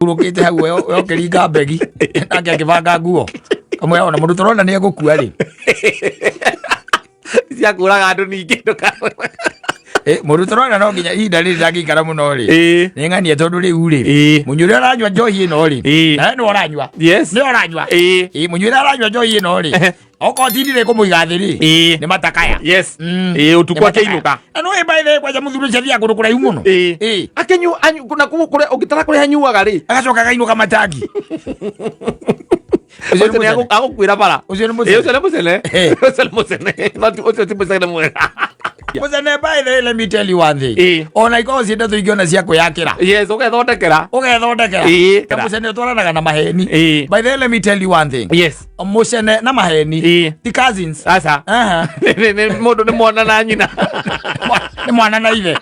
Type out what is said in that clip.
Urũkĩte hau we we ũkĩringa mbegi nake akĩbanga nguo kamwe ona mũndũ tũrona nĩ egũkua rĩ. Cia kũraga andũ ningĩ ndũka. Eh, mũndũ tũrona no nginya ihinda rĩrĩ ndangĩikara mũno rĩ. Nĩ ng'ania tondũ rĩu rĩ, mũnyui ũrĩa ũranyua njohi ĩno rĩ, nawe nĩ ũranyua. Nĩ ũranyua. Ĩ, mũnyui ũrĩa aranyua njohi ĩno rĩ, okorwo tindire kũmũiga thĩ rĩ, nĩ matakaya. Ĩĩ, ũtukũ Nĩ matakaya. akĩinũka. Na nĩ by the way, kwanja mũthuri ũcio athiaga kũndũ kũraihu mũno. Akĩnyu anyu na kũu kũrĩa ũngĩtara kũrĩa anyuaga rĩ. Agacoka akainũka matangi. Ũcio nĩ Ũcio nĩ mũcene. agũkuĩra bara. Ũcio nĩ mũcene. Ĩĩ, ũcio nĩ mũcene. Ũcio nĩ mũcene. No ũcio ti mũcene mwega. Mũcene, by the way, let me tell you one thing. Ona ikorwo ciĩ ndeto ingĩ ona cia kwĩyakĩra. Yes, ũgethondekera. Ũgethondekera. Na mũcene ũtwaranaga na maheni. By the way, let me tell you one thing. Mũcene na maheni ti cousins. Aca. Aha. Nĩ mũndũ nĩ mwana na nyina. Nĩ mwana na ithe.